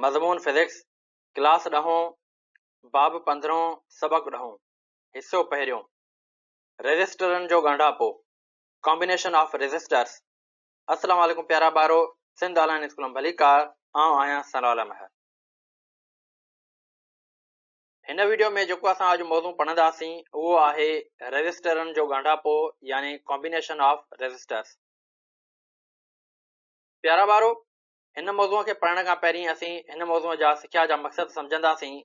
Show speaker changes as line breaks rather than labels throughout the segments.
مضمون physics, class ڏهون، باب پندرهون، سبق ڏهون، حصو پهريون، ريزسٽرن جو ڳانڍاپو، Combination of Resistors، السلام عليڪم پيارا ٻارو، سنڌ آن لائين اسڪول ۾ ڀليڪار، آئون آهيان سنوالا مهر. هن ويڊيو ۾ جيڪو اسان اڄ موضوع پڙهنداسين اهو آهي ريزسٽرن جو ڳانڍاپو يعني Combination of Resistors. پيارا ٻارو، هن موضوع کي پڙهڻ کان پهرين اسين هن موضوع جا سکيا جا مقصد سمجهنداسين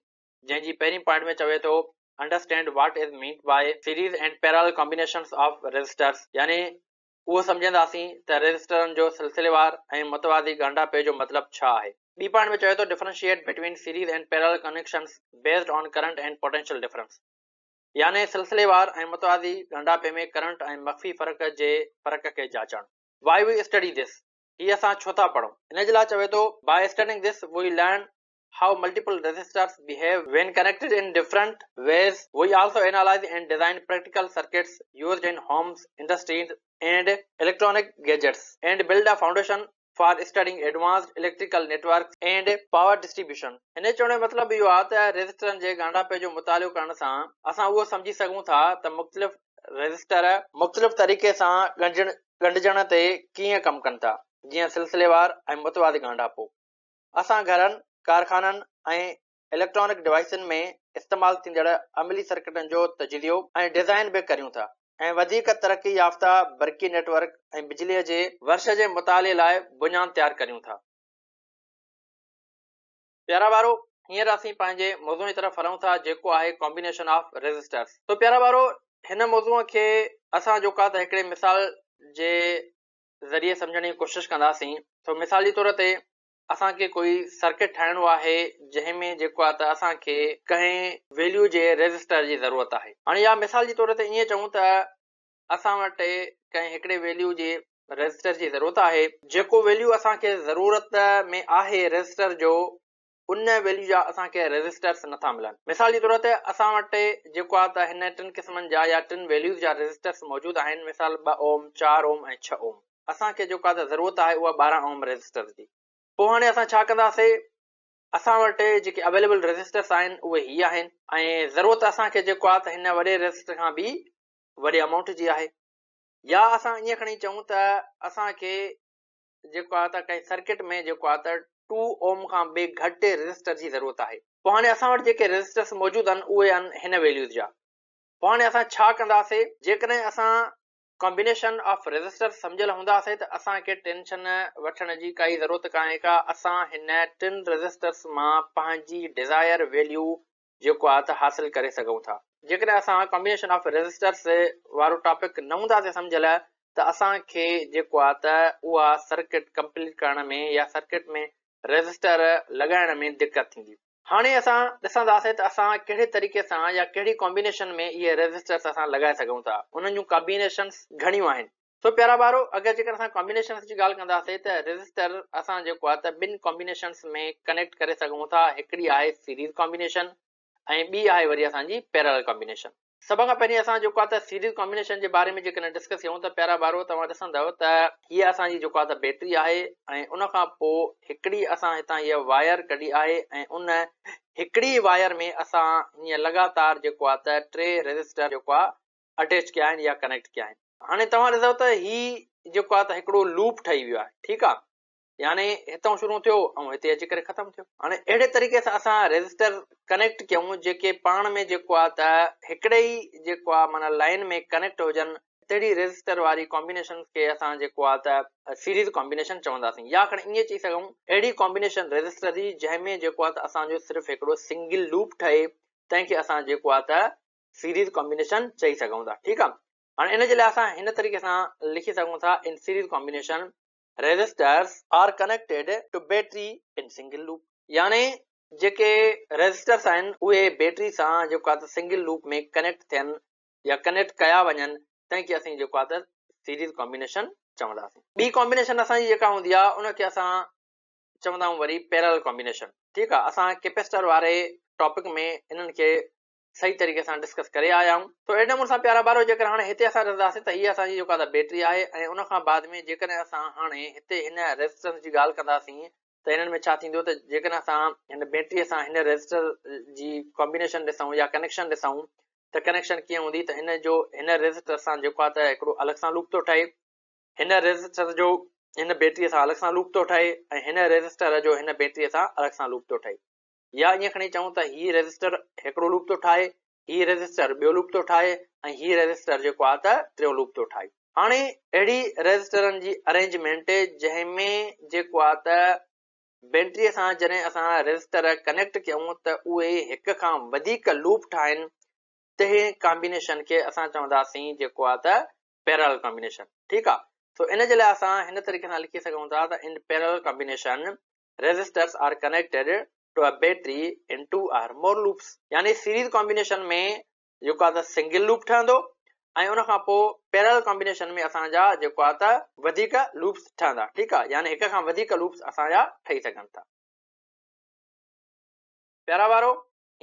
جنهن جي پهرين پوائنٽ ۾ چوي ٿو Understand what is meant by series and parallel combinations of resistors يعني اهو سمجهنداسين ته ريزسٽرن جو سلسليوار ۽ متوازي ڳانڍاپي جو مطلب ڇا آهي. ٻي پوائنٽ ۾ چوي ٿو Differentiate between series and parallel connections based on current and potential difference يعني سلسليوار ۽ متوازي ڳانڍاپي ۾ ڪرنٽ ۽ مخفي فرق جي فرق کي جاچڻ. Why we study this هي اسان ڇو ٿا پڙهون؟ ان جي لاء چوي ٿو By studying this we learn how multiple resistors behave when connected in different ways. We also analyze and design practical circuits used in homes, industries, and electronic gadgets, and build a foundation for studying advanced electrical networks and power distribution. هن جو چوڻ جو مطلب اهو آهي ته ريزسٽرن جي ڳانڍاپي جو مطالعو ڪرڻ سان اسان اهو سمجهي سگهون ٿا ته مختلف ريزسٽر مختلف طريقي سان ڳنڍجڻ تي ڪيئن ڪم ڪن ٿا، جيئن سلسليوار ۽ متوازي ڳانڍاپو. اسان گهرن، ڪارخانن ۽ اليڪٽرانڪ ڊوائيسن ۾ استعمال ٿيندڙ عملي سرڪٽن جو تجزيو ۽ ڊيزائن به ڪريون ٿا ۽ وڌيڪ ترقي يافته برقي نيٽ ورڪ ۽ بجليء جي ورش جي مطالعي لاء بنياد تيار ڪريون ٿا. پيارا ٻارو، هينئر اسين پنهنجي موضوع جي طرف هلون ٿا جيڪو آهي ڪامبينيشن آف ريزسٽرز. سو پيارا ٻارو، هن موضوع کي اسان جيڪو آهي ته هڪڙي مثال جي ذريعي سمجهڻ جي ڪوشش ڪنداسين. سو مثال جي طور تي اسان کي ڪوئي سرڪٽ ٺاهڻو آهي جنهن ۾ جيڪو آهي ته اسان کي ڪنهن ويليو جي ريزسٽر جي ضرورت آهي. هاڻي يا مثال جي طور تي ائين چئون ته اسان وٽ ڪنهن هڪڙي ويليو جي ريزسٽر جي ضرورت آهي. جيڪو ويليو اسان کي ضرورت ۾ آهي ريزسٽر جو ان ويليو جا اسان کي ريزسٽرس نٿا ملن. مثال جي طور تي اسان وٽ جيڪو آهي ته هن ٽن قسمن جا يا ٽن ويليوز جا ريزسٽرس موجود آهن مثال ٻه اوم، چار اوم ۽ ڇهه اوم. اسان کي جيڪو آهي ته ضرورت آهي اها 12 اوم ريزسٽرس جي. پوء هاڻي اسان ڇا ڪنداسي اسان وٽ جيڪي اويليبل ريزسٽرس آهن اهي هي آهن ۽ ضرورت اسان کي جيڪو آهي ته هن وڏي ريزسٽر کان به وڏي امائونٽ جي آهي يا اسان ائين کڻي چئون ته اسان کي جيڪو آهي ته ڪنهن سرڪٽ ۾ جيڪو آهي ته ٽو اوم کان به گهٽ ريزسٽر جي ضرورت آهي. پوء هاڻي اسان وٽ جيڪي ريزسٽرس موجود آهن اهي آهن هن ويليوز جا. پوء هاڻي اسان ڇا ڪنداسي جيڪڏهن اسان ڪمبينيشن آف ريزسٽرس سمجهيل هونداسي ته اسان کي ٽينشن وٺڻ جي ڪائي ضرورت ڪانهي ڪا اسان هن ٽن ريزسٽرس مان پنهنجي ڊزائر ويليو جيڪو آهي ته حاصل ڪري سگهون ٿا. جيڪڏهن اسان ڪمبينيشن آف ريزسٽرس وارو ٽاپڪ نه هونداسين سمجهيل ته اسان کي جيڪو آهي ته اها سرڪٽ ڪمپليٽ ڪرڻ ۾ يا سرڪٽ ۾ ريزسٽر لڳائڻ ۾ دقت ٿيندي. هاڻي اسان ڏسنداسين ته اسان ڪهڙي طريقي سان يا ڪهڙي ڪمبينيشن ۾ اهي ريزسٽرس اسان لڳائي سگهون ٿا. انهن جون ڪمبينيشنس گهڻيون آهن. سو پيارا ٻارو اگر جيڪڏهن اسان ڪامبينيشنس جي ڳالهه ڪنداسين ته ريزسٽر اسان جيڪو آهي ته ٻن ڪامبينيشنس ۾ ڪنيڪٽ ڪري سگهون ٿا هڪڙي آهي سيريز ڪامبينيشن ۽ ٻي آهي وري اسان جي پيرالل ڪامبينيشن. سڀ کان پهرين اسان جيڪو آهي ته سيريز ڪامبينيشن جي باري ۾ جيڪڏهن ڊسڪس ڪيون ته پيارا ٻارو توهان ڏسندؤ ته هيء اسان جي جيڪو آهي ته بيٽري آهي ۽ ان کان پوء هڪڙي اسان هتان هيء وائر ڪڍي آهي ۽ ان هڪڙي وائر ۾ اسان هيئن لڳاتار جيڪو آهي ته ٽي ريزسٽر جيڪو آهي اٽيچ ڪيا آهن يا ڪنيڪٽ ڪيا آهن. هاڻي توهان ڏسو ته هي جيڪو آهي ته هڪڙو لوپ ٺهي ويو آهي ٺيڪ آهي يعني هتان شروع ٿيو ۽ هتي اچي ڪري ختم ٿيو. هاڻي اهڙي طريقي سان اسان ريزسٽر ڪنيڪٽ ڪيون جيڪي پاڻ ۾ جيڪو آهي ته هڪڙي ئي جيڪو آهي معنيٰ لائن ۾ ڪنيڪٽ هجن تهڙي ريزسٽر واري ڪامبينيشن کي اسان جيڪو آهي ته سيريز ڪامبينيشن چونداسين يا کڻي ائين چئي سگهون اهڙي ڪامبينيشن ريزسٽر جي جنهن ۾ جيڪو آهي ته اسان جو صرف هڪڙو سنگل لوپ ٺهي تنهن کي اسان جيڪو آهي ته سيريز ڪامبينيشن چئي سگهون ٿا ٺيڪ آ هاڻي ان جي لاء اسان هن طريقي سان لکي سگهون ٿا in series combination resistors are connected to battery in single loop يعني جيڪي ريزسٽرس آهن اهي بيٽري سان جيڪو آ ته سنگل لوپ ۾ ڪنيڪٽ ٿين يا ڪنيڪٽ ڪيا وڃن تنهن کي اسين جيڪو آ ته سيريز ڪامبينيشن چونداسين ٻي ڪامبينيشن اسان جي جيڪا هوندي آ ان کي اسان چوندا آهيون وري پيرل ڪامبينيشن ٺيڪ آ اسان ڪيپيسٽر واري ٽاپڪ ۾ انهن کي صحيح طريقي سان ڊسڪس ڪري آيا آهيون. سو اهڙي نموني سان پيارا ٻارو جيڪر هاڻي هتي اسان ڏسنداسين ته هي اسان جي جيڪا ته بيٽري آهي ۽ ان کان بعد ۾ جيڪڏهن اسان هاڻي هتي هن ريزسٽنس جي ڳالهه ڪنداسين. ته انهن ۾ ڇا ٿيندو ته جيڪڏهن اسان هن بيٽري سان هن ريزسٽر جي ڪامبينيشن ڏسون يا ڪنيڪشن ڏسون ته ڪنيڪشن ڪيئن هوندي ته ان جو هن ريزسٽر سان جيڪو آهي ته هڪڙو الڳ سان لوپ ٿو ٺهي، هن ريزسٽر جو هن بيٽري سان الڳ سان لوپ ٿو ٺهي ۽ هن ريزسٽر جو هن بيٽري سان الڳ سان لوپ ٿو ٺهي. يا ائين کڻي چئون ته هي ريزسٽر هڪڙو لوپ ٿو ٺاهي، هي ريزسٽر ٻيو لوپ ٿو ٺاهي ۽ هي ريزسٽر جيڪو آهي ته ٽيون لوپ ٿو ٺاهي. هاڻي اهڙي ريزسٽرن جي ارينجمينٽ جنهن ۾ جيڪو آهي ته بيٽري سان جڏهن اسان ريزسٽر ڪنيڪٽ ڪيون ته اهي هڪ کان وڌيڪ لوپ ٺاهن تنهن ڪامبينيشن کي اسان چونداسين جيڪو آهي ته پيرالل ڪامبينيشن. ٺيڪ آهي، سو ان جي لاء اسان هن طريقي سان لکي سگهون ٿا ته in parallel combination resistors are connected to a battery in two or more loops. يعني سيريز ڪامبينيشن ۾ جيڪو آهي ته سنگل لوپ ٺهندو ۽ ان کان پوء پيرل ڪامبينيشن ۾ اسان جا جيڪو آهي ته وڌيڪ لوپس ٺهندا. ٺيڪ آهي، يعني هڪ کان وڌيڪ لوپس اسان جا ٺهي سگهن ٿا. پيارا ٻارو،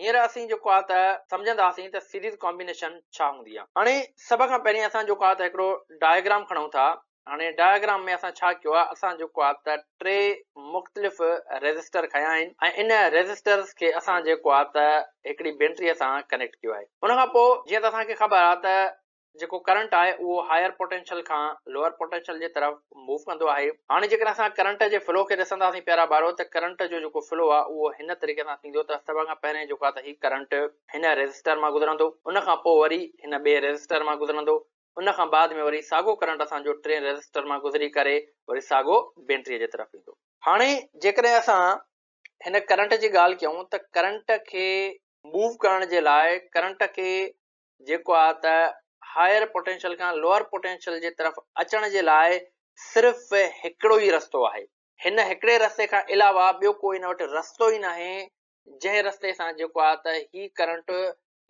هينئر اسين جيڪو آهي ته سمجهنداسين ته سيريز ڪامبينيشن ڇا هوندي آهي. هاڻي سڀ کان پهرين اسان جيڪو آهي ته هڪڙو ڊائگرام کڻون ٿا. هاڻي ڊائگرام ۾ اسان ڇا ڪيو آهي، اسان جيڪو آهي ته ٽي مختلف ريزسٽر کنيا آهن ۽ ان ريزسٽرز کي اسان جيڪو آهي ته هڪڙي بيٽري سان ڪنيڪٽ ڪيو آهي. ان کان پوء جيئن ته اسان کي خبر آهي ته جيڪو ڪرنٽ آهي اهو هائر پوٽينشل کان لوئر پوٽينشل جي طرف موو ڪندو آهي. هاڻي جيڪڏهن اسان ڪرنٽ جي فلو کي ڏسنداسين پيارا ٻارو ته ڪرنٽ جو جيڪو فلو آهي اهو هن طريقي سان ٿيندو ته سڀ کان پهرين جيڪو آهي ته هي ڪرنٽ هن ريزسٽر مان گذرندو، ان کان پوء وري هن ٻئي ريزسٽر مان گذرندو، ان کان بعد ۾ وري ساڳو ڪرنٽ اسان جو ٽئين ريزسٽر مان گذري ڪري وري ساڳو بيٽري جي طرف ايندو. هاڻي جيڪڏهن اسان هن ڪرنٽ جي ڳالهه ڪيون ته ڪرنٽ کي موو ڪرڻ جي لاء ڪرنٽ کي جيڪو آ ته هائر پوٽينشل کان لوئر پوٽينشل جي طرف اچڻ جي لاء صرف هڪڙو ئي رستو آهي. هن هڪڙي رستي کان علاوه ٻيو ڪو هن وٽ رستو ئي ناهي جنهن رستي سان جيڪو آ ته هي ڪرنٽ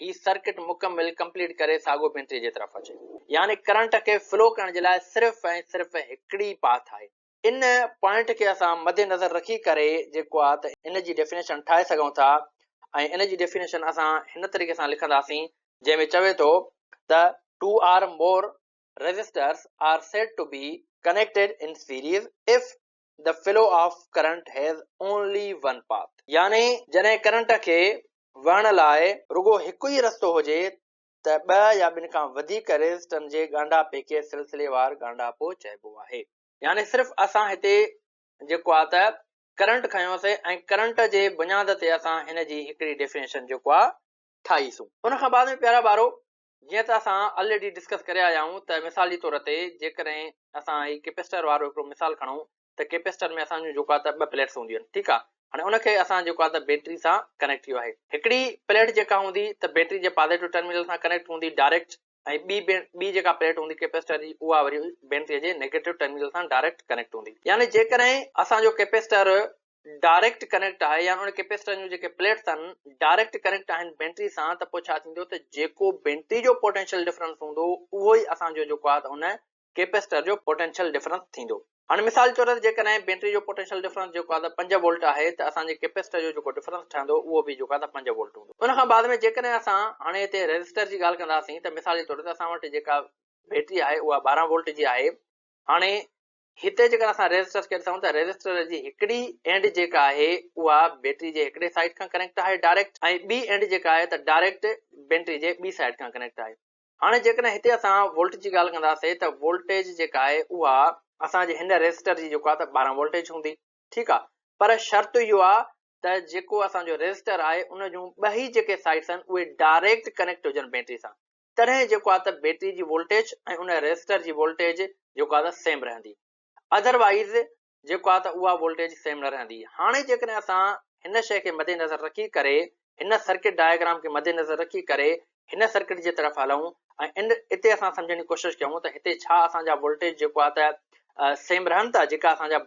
هي سرڪٽ مڪمل ڪمپليٽ ڪري ساڳو بيٽري جي طرف اچي. يعني ڪرنٽ کي فلو ڪرڻ جي لاء صرف ۽ صرف هڪڙي پاٿ آهي. ان پوائنٽ کي اسان مد نظر رکي ڪري جيڪو آ ته ان جي ڊيفينيشن ٺاهي سگهون ٿا ۽ ان جي ڊيفينيشن اسان هن طريقي سان لکنداسين جنهن ۾ چوي ٿو ته two or more resistors are said to be connected in series if the flow of current has only one path. يعني جڏهن ڪرنٽ کي وهڻ لاء رڳو هڪ ئي رستو هجي ته ٻه يا ٻن کان وڌيڪ ريزسٽرن جي ڳانڍاپي کي سلسليوار ڳانڍاپو چئبو آهي. يعني صرف اسان هتي جيڪو آهي ته ڪرنٽ کنيوسي ۽ ڪرنٽ جي بنياد تي اسان هن جي هڪڙي ڊيفينيشن جيڪو آهي ٺاهيسون. ان کان بعد ۾ پيارا ٻارو جيئن ته اسان الريڊي ڊسڪس ڪري آيا آهيون ته مثال جي طور تي جيڪڏهن اسان هي ڪيپيسٽر وارو هڪڙو مثال کڻون ته ڪيپيسٽر ۾ اسان جون جيڪو آهي ته ٻه پليٽس هونديون آهن ٺيڪ آهي هاڻي ان کي اسان جيڪو آهي ته بيٽري سان ڪنيڪٽ ڪيو آهي هڪڙي پليٽ جيڪا هوندي ته بيٽري جي پازيٽو ٽرمينل سان ڪنيڪٽ هوندي ڊائريڪٽ ۽ ٻي ٻي جيڪا پليٽ هوندي ڪيپيسٽر جي اها وري بيٽري جي نيگيٽو ٽرمينل سان ڊائريڪٽ ڪنيڪٽ هوندي يعني جيڪڏهن اسان جو ڪيپيسٽر ڊائريڪٽ ڪنيڪٽ آهي يا ان ڪيپيسٽر جون جيڪي پليٽس آهن ڊائريڪٽ ڪنيڪٽ آهن بيٽري سان ته پوء ڇا ٿيندو ته جيڪو بيٽري جو پوٽينشل ڊفرنس هوندو اهو ئي اسان جو جيڪو آهي ته ان ڪيپيسٽر جو پوٽينشل ڊفرنس ٿيندو. هاڻي مثال طور تي جيڪڏهن بيٽري جو پوٽينشل ڊفرنس جيڪو آهي ته 5 وولٽ آهي ته اسان جي ڪيپيسٽر جو جيڪو ڊفرنس ٺهندو اهو به جيڪو آهي ته 5 وولٽ هوندو. ان کان بعد ۾ جيڪڏهن اسان هاڻي هتي ريزسٽر جي ڳالهه ڪنداسين ته مثال جي طور تي اسان وٽ جيڪا بيٽري آهي اها 12 وولٽ جي آهي. هاڻي هتي جيڪڏهن اسان ريزسٽر کي ڏسون ته ريزسٽر جي هڪڙي اينڊ جيڪا آهي اها بيٽري جي هڪڙي سائيڊ کان ڪنيڪٽ آهي ڊائريڪٽ ۽ ٻي اينڊ جيڪا آهي ته ڊائريڪٽ بيٽري جي ٻي سائيڊ کان ڪنيڪٽ آهي. هاڻي جيڪڏهن هتي اسان وولٽ جي ڳالهه ڪنداسين ته وولٽيج جيڪا آهي اها اسان جي هن ريزسٽر جي جيڪو آهي ته 12 وولٽيج هوندي ٺيڪ آهي پر شرط اهو آهي ته جيڪو اسان جو ريزسٽر آهي ان جون ٻئي جيڪي سائيڊس آهن اهي ڊائريڪٽ ڪنيڪٽ هجن بيٽري سان تڏهن جيڪو آهي ته بيٽري جي وولٽيج ۽ ان ريزسٽر جي وولٽيج جيڪو آهي ته سيم رهندي اڌروائيز جيڪو آهي ته اها وولٽيج سيم نه رهندي. هاڻي جيڪڏهن اسان هن شيء کي مد نظر رکي ڪري هن سرڪٽ ڊائگرام کي مد نظر رکي ڪري هن سرڪٽ جي طرف هلون ۽ ان اتي اسان سمجهڻ جي ڪوشش ڪيون ته هتي ڇا اسان جا وولٽيج جيڪو آهي ته سيم رهن ٿا جيڪا اسان جا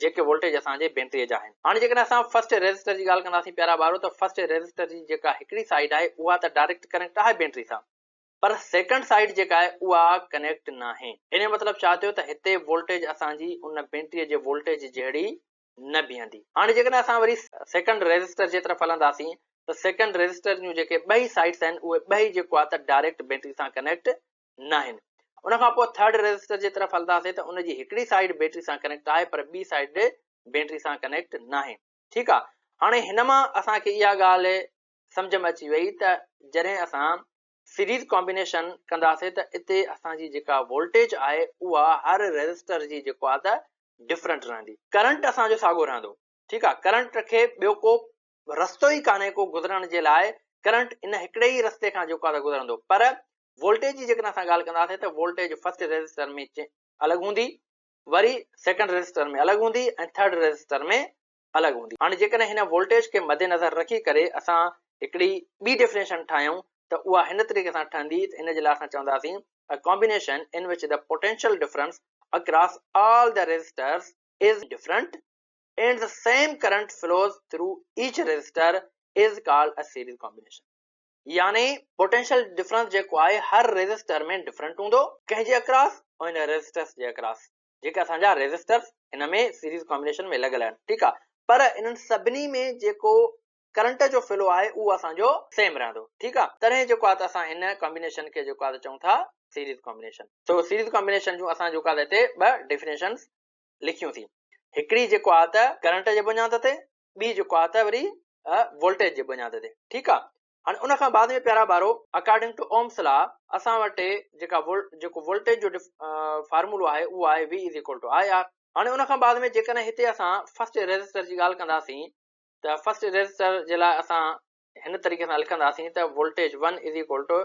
جيڪي وولٽيج اسان جي بيٽري جا آهن. هاڻي جيڪڏهن اسان فرسٽ ريزسٽر جي ڳالهه ڪنداسين پيارا ٻارو ته فرسٽ ريزسٽر جي جيڪا هڪڙي سائيڊ آهي اها ته ڊائريڪٽ ڪنيڪٽ آهي بيٽري سان پر سيڪنڊ سائيڊ جيڪا آهي اها ڪنيڪٽ ناهي. ان جو مطلب ڇا ٿيو ته هتي وولٽيج اسان جي ان بيٽري جي وولٽيج جهڙي نه بيهندي. هاڻي جيڪڏهن اسان وري سيڪنڊ ريزسٽر جي طرف هلنداسين ته سيڪنڊ ريزسٽر جون جيڪي ٻئي سائيڊس آهن اهي ٻئي جيڪو آهي ته ڊائريڪٽ بيٽري سان ڪنيڪٽ ناهن. ان کان پوء ٿرڊ ريزسٽر جي طرف هلنداسين ته ان جي هڪڙي سائيڊ بيٽري سان ڪنيڪٽ آهي پر ٻي سائيڊ بيٽري سان ڪنيڪٽ ناهي. ٺيڪ آ، هاڻي هن مان اسان کي اها ڳالهه سمجهه ۾ اچي وئي ته جڏهن اسان سيريز ڪامبينيشن ڪنداسين ته اتي اسان جي جيڪا وولٽيج آهي اها هر ريزسٽر جي جيڪو آ ته ڊفرنٽ رهندي. ڪرنٽ اسان جو ساڳو رهندو. ٺيڪ آ، ڪرنٽ کي ٻيو ڪو رستو ئي ڪانهي ڪو گذرڻ جي لاء، ڪرنٽ ان هڪڙي ئي رستي کان جيڪو آ ته گذرندو. پر وولٽيج جي جيڪڏهن اسان ڳالهه ڪنداسين ته وولٽيج فرسٽ ريزسٽر ۾ الڳ هوندي، وري سيڪنڊ ريزسٽر ۾ الڳ هوندي ۽ ٿرڊ ريزسٽر ۾ الڳ هوندي. هاڻي جيڪڏهن هن وولٽيج کي مدنظر رکي ڪري اسان هڪڙي ٻي ڊيفينيشن ٺاهيون ته اها هن طريقي سان ٺهندي ته ان جي لاء اسان چونداسين A combination in which the potential difference across all the resistors is different and the same current flows through each resistor is called a series combination. يعني پوٽينشل ڊفرنس جيڪو آهي هر ريزسٽر ۾ ڊفرنٽ هوندو، ڪنهن جي اڪراس؟ ان ريزسٽرس جي across, جيڪي اسان جا ريزسٽرس هن ۾ سيريز ڪامبينيشن ۾ لڳل آهن. ٺيڪ آ، پر انهن سڀني ۾ جيڪو ڪرنٽ جو فلو آهي اهو اسان جو سيم رهندو. ٺيڪ آ، تڏهن جيڪو آ ته اسان هن ڪامبينيشن کي جيڪو آ ته چئون ٿا سيريز ڪامبينيشن. سو سيريز ڪامبينيشن جون اسان جيڪو آ ته هتي ٻه ڊيفينيشنس لکيون ٿي، هڪڙي جيڪو آ ته ڪرنٽ جي بنياد تي، ٻي جيڪو آ ته وري وولٽيج جي بنياد تي. ٺيڪ آ، هاڻي ان کان بعد ۾ پيارا ٻارو اڪارڊنگ ٽو اومس لا اسان وٽ جيڪا جيڪو وولٽيج جو فارمولو آهي اهو آهي V is equal to I R. هاڻي ان کان بعد ۾ جيڪڏهن هتي اسان فرسٽ ريزسٽر جي ڳالهه ڪنداسين ته فرسٽ ريزسٽر جي لاء اسان هن طريقي سان لکنداسين ته voltage 1 is equal to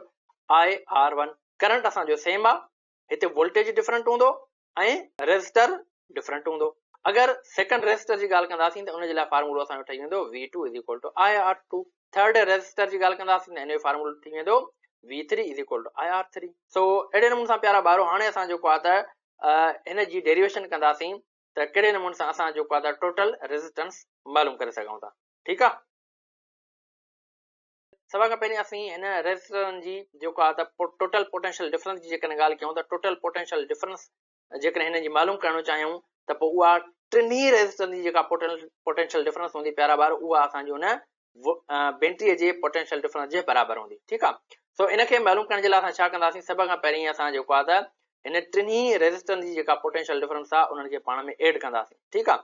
I R 1. Current اسان جو سيم آهي، هتي وولٽيج ڊفرنٽ هوندو ۽ ريزسٽر ڊفرنٽ هوندو. اگر سيڪنڊ ريزسٽر جي ڳالهه ڪنداسين ته ان جي لاء فارمولو اسان جو ٺهي ويندو V two is equal to I R two. Third resistor جي ڳالهه ڪنداسين ته ان جو فارمولو ٺهي ويندو V three is equal to I R three. سو اهڙي نموني سان پيارا ٻارو هاڻي اسان جيڪو آهي ته هن جي ڊيريويشن ڪنداسين ته ڪهڙي نموني سان اسان جيڪو آهي ته ٽوٽل ريزسٽنس معلوم ڪري سگهون ٿا. ٺيڪ آهي. سڀ کان پهرين اسين هن ريزسٽرن جي جيڪو آهي ته ٽوٽل پوٽينشل ڊفرنس جي جيڪڏهن ڳالهه ڪيون ته ٽوٽل پوٽينشل ڊفرنس جيڪڏهن هن جي معلوم ڪرڻو چاهيون ته پوء اها ٽنهي ريزسٽرن جي جيڪا پوٽينشل ڊفرنس هوندي پيارا ٻار اها اسان جي ان بيٽري جي پوٽينشل ڊفرنس جي برابر هوندي. ٺيڪ آهي، سو ان کي معلوم ڪرڻ جي لاء اسان ڇا ڪنداسين؟ سڀ کان پهرين اسان جيڪو آهي ته هن ٽنهي ريزسٽرن جي جيڪا پوٽينشل ڊفرنس آهي انهن کي پاڻ ۾ ايڊ ڪنداسين. ٺيڪ آهي،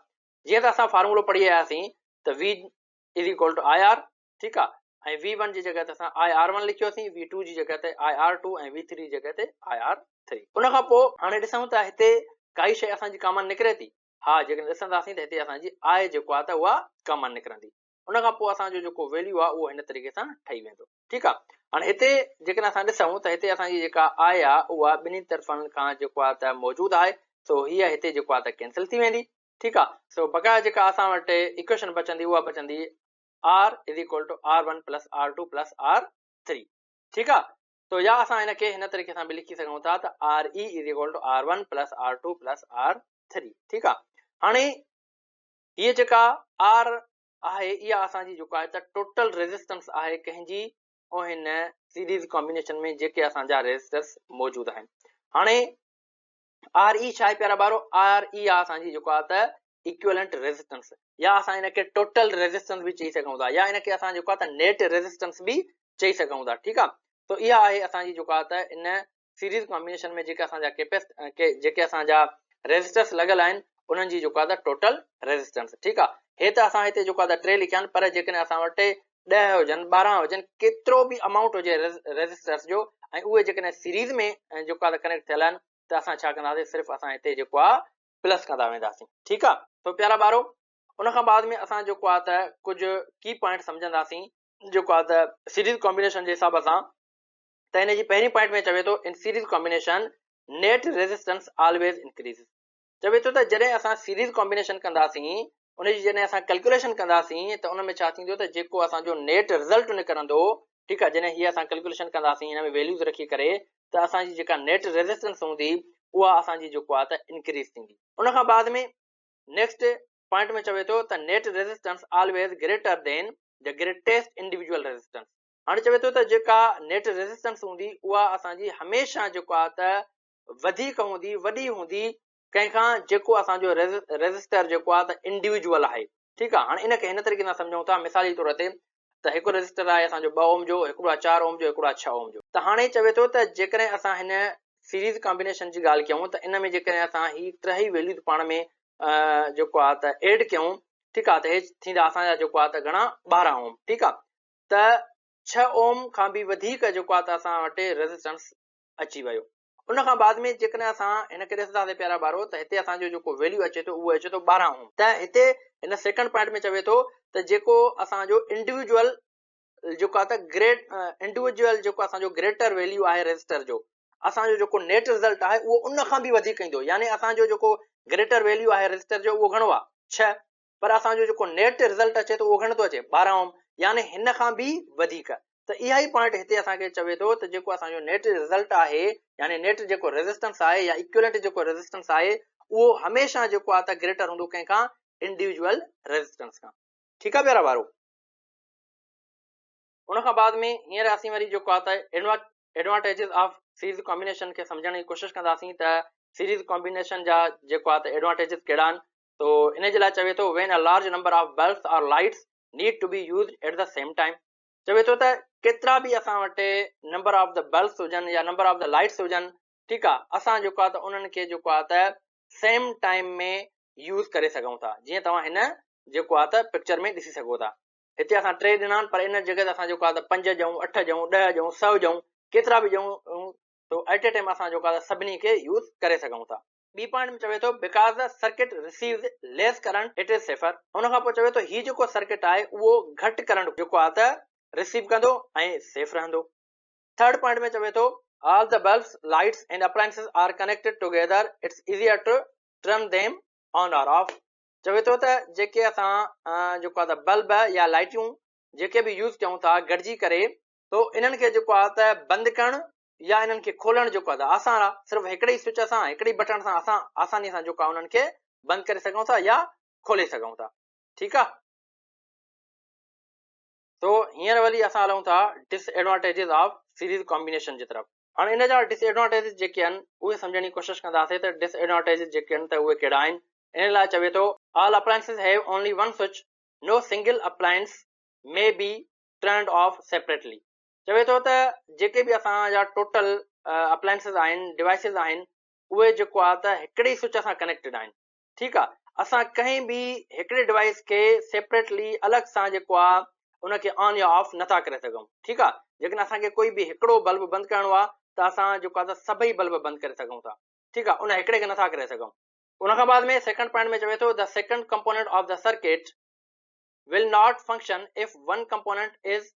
جيئن ته اسان فارمولو پڙهي آياسين ته V is equal to I R. ٺيڪ آ، ۽ وي ون جي جڳهه تي اسان I R one لکيوسين، وي ٽو جي جڳهه تي I R two ۽ V three جي جڳهه تي I R three. ان کان پوء هاڻي ڏسون ته هتي ڪائي شيء اسان جي ڪامن نڪري ٿي؟ ها، جيڪڏهن ڏسنداسين ته هتي اسان جي آء جيڪو آ ته اها ڪامن نڪرندي. ان کان پوء اسان جو جيڪو ويليو آ اهو هن طريقي سان ٺهي ويندو. ٺيڪ آ، هاڻي هتي جيڪڏهن اسان ڏسون ته هتي اسان جي جيڪا آء آ اها ٻنهي طرفن کان جيڪو آ ته موجود آهي، سو هيء هتي جيڪو آ ته ڪينسل ٿي ويندي. ٺيڪ آ، سو بقايا جيڪا اسان وٽ ايڪويشن بچندي اها بچندي R is equal to R1 plus R2 plus R3. ٺيڪ آ، تو يا اسان هن کي هن طريقي سان به لکي سگهون ٿا ته RE is equal to R1 plus R2 plus R3. ٺيڪ آ، هاڻي هيء جيڪا R آهي اها اسان جي جيڪو آهي ته ٽوٽل ريزسٽنس آهي ڪنهن جي؟ او هن سيريز ڪامبينيشن ۾ جيڪي اسان جا ريزسٽرس موجود آهن. هاڻي آر اي ڇا آهي پيارا ٻارو؟ آر اي آ اسان جي جيڪو آ ته ايڪويلنٽ ريزسٽنس، يا اسان ان کي ٽوٽل ريزسٽنس به چئي سگهون ٿا، يا ان کي اسان جيڪو آ ته نيٽ ريزسٽنس به چئي سگهون ٿا. ٺيڪ آ، تو اها آهي اسان جي جيڪو آ ته ان سيريز ڪامبينيشن ۾ جيڪي اسان جا ڪيپيس جيڪي اسان جا ريزسٽرس لڳل آهن انهن جي جيڪو آ ته ٽوٽل ريزسٽنس. ٺيڪ آ، هي ته اسان هتي جيڪو آ ته 3 لکيا آهن، پر جيڪڏهن اسان وٽ 10 هجن، 12 هجن، ڪيترو به امائونٽ هجي ريزسٽرس جو ۽ اهي جيڪڏهن سيريز ۾ جيڪو آ ته ڪنيڪٽ ٿيل آهن ته اسان ڇا ڪنداسين؟ صرف اسان هتي جيڪو آ پلس ڪندا وينداسين. ٺيڪ آ، سو پيارا ٻارو ان کان بعد ۾ اسان جيڪو آ ته ڪجهه ڪي پوائنٽ سمجهنداسين جيڪو آ ته سيريز ڪامبينيشن جي حساب سان. ته ان جي پهرين پوائنٽ ۾ چوي ٿو in series combination net resistance always increases. چوي ٿو ته جڏهن اسان سيريز ڪامبينيشن ڪنداسين ان جي جڏهن اسان ڪلڪيوليشن ڪنداسين ته ان ۾ ڇا ٿيندو ته جيڪو اسان جو نيٽ رزلٽ نڪرندو، ٺيڪ آهي، جڏهن هي اسان ڪلڪيوليشن ڪنداسين هن ۾ ويليوز رکي ڪري ته اسان جي جيڪا نيٽ ريزسٽنس هوندي اها اسان جي جيڪو آهي ته انڪريز ٿيندي. ان کان بعد ۾ نيڪسٽ پوائنٽ ۾ چوي ٿو ته net resistance always greater than the greatest individual resistance. هاڻي چوي ٿو ته جيڪا نيٽ ريزسٽنس هوندي اها اسان جي هميشه جيڪو آهي ته وڌيڪ هوندي، وڏي هوندي ڪنهن کان؟ جيڪو اسان جو ريزسٽر جيڪو آهي ته انڊيويجوئل آهي. ٺيڪ آهي، هاڻي ان کي هن طريقي سان سمجهون ٿا مثال جي طور تي ته هڪ ريزسٽر آهي اسان جو 2 اوم جو، هڪڙو آهي 4 اوم جو، هڪڙو آهي 6 اوم جو. ته هاڻي چوي ٿو ته جيڪڏهن اسان هن سيريز ڪامبينيشن جي ڳالهه ڪيون ته ان ۾ جيڪڏهن اسان هي ٽيهي ويليوز پاڻ ۾ جيڪو آ ته ايڊ ڪيون، ٺيڪ آ، ته هي ٿيندا اسان جا جيڪو آ ته گهڻا 12 اوم، ٺيڪ آ. ته 6 اوم کان به وڌيڪ جيڪو آ ته اسان وٽ ريزسٽنس اچي ويو. ان کان بعد ۾ جيڪڏهن اسان هن کي ڏسنداسين پيارا ٻارو ته هتي اسان جو جيڪو ويليو اچي ٿو اهو اچي ٿو 12 اوم. ته هتي هن سيڪنڊ پوائنٽ ۾ چوي ٿو ته جيڪو اسان جو انڊيوجوئل جيڪو آ ته گريٽ انڊيوجوئل جيڪو اسان جو گريٽر ويليو آهي ريزسٽر جو، اسان جو جيڪو نيٽ رزلٽ آهي اهو ان کان به وڌيڪ ايندو. يعني اسان جو جيڪو گريٽر ويليو آهي ريزسٽر جو اهو گهڻو آ 6، پر اسان جو جيڪو نيٽ رزلٽ اچي ٿو اهو گهڻو ٿو اچي 12 اوم، يعني هن کان به وڌيڪ. ته اها ئي پوائنٽ هتي اسان کي چوي ٿو ته جيڪو اسان جو نيٽ رزلٽ آهي، يعني نيٽ جيڪو ريزسٽنس آهي يا ايڪويلنٽ جيڪو ريزسٽنس آهي اهو هميشه جيڪو آهي ته گريٽر هوندو ڪنهن کان؟ انڊيوجوئل ريزسٽنس کان. ٺيڪ آهي پيارا ٻارو. ان کان بعد ۾ هينئر اسين وري جيڪو آهي ته ايڊوانٽيجز آف سيريز ڪامبينيشن کي سمجهڻ جي ڪوشش ڪنداسين ته سيريز ڪامبينيشن جا جيڪو آهي ته ايڊوانٽيجز ڪهڙا آهن. تو ان جي لاء چوي ٿو when a large number of bulbs or lights need to be used at the same time. چوي ٿو ته ڪيترا به اسان وٽ نمبر آف the bulbs هجن يا نمبر آف the lights هجن، ٺيڪ آ، اسان جيڪو آ ته انهن کي جيڪو آ ته سيم ٽائيم ۾ يوز ڪري سگهون ٿا. جيئن توهان هن جيڪو آ ته پڪچر ۾ ڏسي سگهو ٿا، هتي اسان 3 ڏنا آهن، پر ان جڳهه تي اسان جيڪو آ ته 5 ڏيون، 8 ڏيون، 10 ڏيون، 100 ڏيون، ڪيترا به ڏيون تو ايٽ اي ٽائيم اسان جيڪو آ ته سڀني کي يوز ڪري سگهون ٿا. ٻي پوائنٽ ۾ چوي ٿو because the circuit receives less current it is safer. ان کان پوء چوي ٿو هي جيڪو سرڪٽ آهي اهو گهٽ ڪرنٽ جيڪو آهي ته رسيو ڪندو ۽ سيف رهندو. ٿرڊ پوائنٽ ۾ چوي ٿو all the bulbs, lights and appliances are connected together it's easier to turn them on or off. چوي ٿو ته جيڪي اسان جيڪو آهي ته بلب يا لائٽيون جيڪي به يوز ڪيون ٿا گڏجي ڪري تو انهن کي جيڪو آهي ته بند ڪرڻ يا انهن کي کولڻ جيڪو آهي ته آسان آهي، صرف هڪڙي ئي سوئچ سان، هڪڙي ئي بٽڻ سان اسان آساني سان جيڪو آهي انهن کي بند ڪري سگهون ٿا يا کولي سگهون ٿا. ٺيڪ آهي. تو هينئر وري اسان هلون ٿا disadvantages of series combination جي طرف. هاڻي ان جا ڊس ايڊوانٽيجز جيڪي آهن اهي سمجهڻ جي ڪوشش ڪنداسين ته ڊس ايڊوانٽيجز جيڪي آهن ته اهي ڪهڙا آهن. ان لاء چوي ٿو all appliances have only one switch, no single appliance may be turned off separately. چوي ٿو ته جيڪي به اسان جا ٽوٽل اپلائنسز آهن، ڊوائسز آهن، اهي جيڪو آهي ته هڪڙي ئي سوئچ سان ڪنيڪٽيڊ آهن. ٺيڪ آهي، اسان ڪنهن به هڪڙي ڊوائس کي سيپريٽلي الڳ سان جيڪو آهي ان کي آن يا آف نٿا ڪري سگهون. ٺيڪ آهي، جيڪڏهن اسان کي ڪوئي به هڪڙو بلب بند ڪرڻو آهي ته اسان جيڪو آهي ته سڀئي بلب بند ڪري سگهون ٿا. ٺيڪ آهي، ان هڪڙي کي نٿا ڪري سگهون. ان کان بعد ۾ سيڪنڊ پوائنٽ ۾ چوي ٿو the second component of the circuit will not function if one component is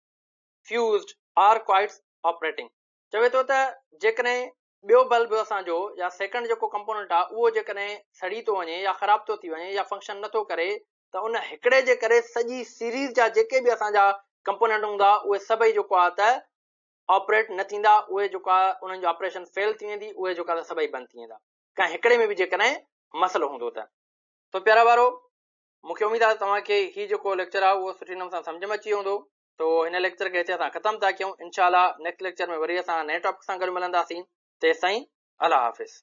fused or quits operating. چوي ٿو ته جيڪڏهن ٻيو بلب اسان جو يا سيڪنڊ جيڪو ڪمپوننٽ آهي اهو جيڪڏهن سڙي ٿو وڃي يا خراب ٿو ٿي وڃي يا فنڪشن نٿو ڪري ته ان هڪڙي جي ڪري سڄي سيريز جا جيڪي به اسان جا ڪمپوننٽ هوندا اهي سڀئي جيڪو آهي ته آپريٽ نه ٿيندا، اهي جيڪو آهي انهن جو آپريشن فيل ٿي ويندي، اهي جيڪو آهي ته سڀئي بند ٿي ويندا ڪنهن هڪڙي ۾ به جيڪڏهن مسئلو هوندو ته. سو پيارا ٻارو مون کي اميد آهي ته توهان کي هي جيڪو ليڪچر آهي اهو سٺي نموني سان سمجهه ۾ اچي ويو هوندو. تو هن ليڪچر کي هتي اسان ختم ٿا ڪيون. انشاء الله نيڪسٽ ليڪچر ۾ وري اسان نئين ٽاپڪ سان گڏ ملنداسين. تيستائين الله حافظ.